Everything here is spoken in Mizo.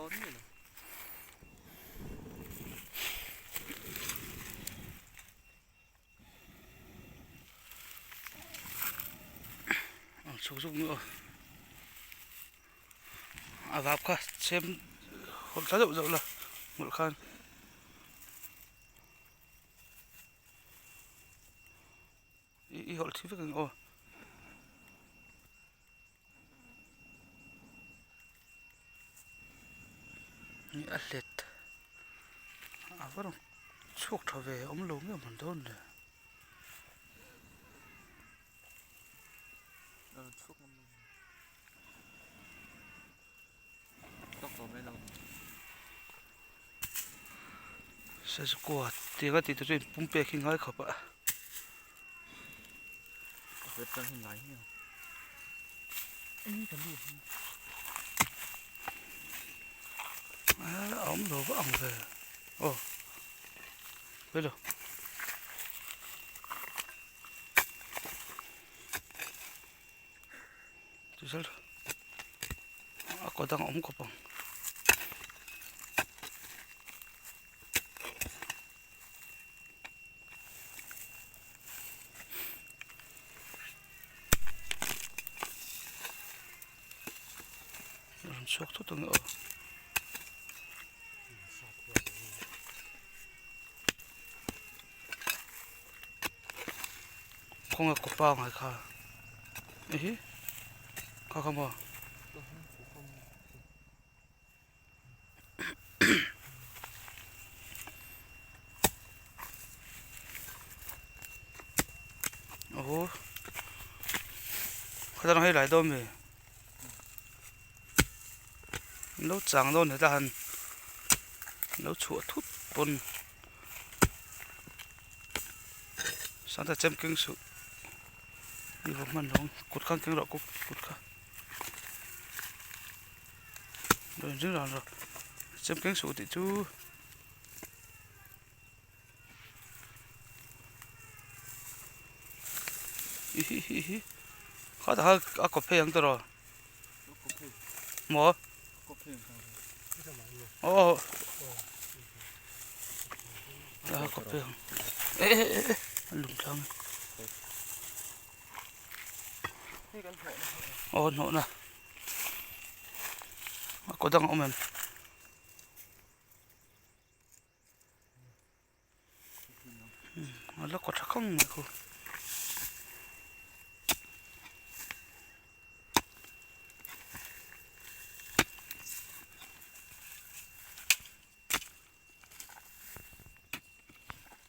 Dawn mi lo. Ang chhuk zuk ni aw. A vap kha chhem hawlh thla deuh deuh la hmulh khan. I hawlh thi vek ang aw. A hlet a va rawn chhuak tha ve awm lo nge mawn dawn le. Sazukua tianga tih tur chu in pum pek hi ngai khawp a. A awm lo vak ang ve aw hello. Tichuan a kawt dang a awm khawp ang. Rawn chhuak thut ang e aw. Khawnge kaw pangai kha ehe kha kha maw. Aw khawdang hei lai dawn ve an lo chang dawn hetah han an lo chhuah thut pawn sangte chem keng suh i va hman lo ang kut khan keng rawh kut kha. Rawn zing ran rawh chem keng suh tih chu hi hi hi kha tah khan a kaw phei ang tawh maw aw a kaw phei ang eh eh eh a lum tlang aw hnawhna a kaw dang a awm em. A la kaw tha khang mai khu.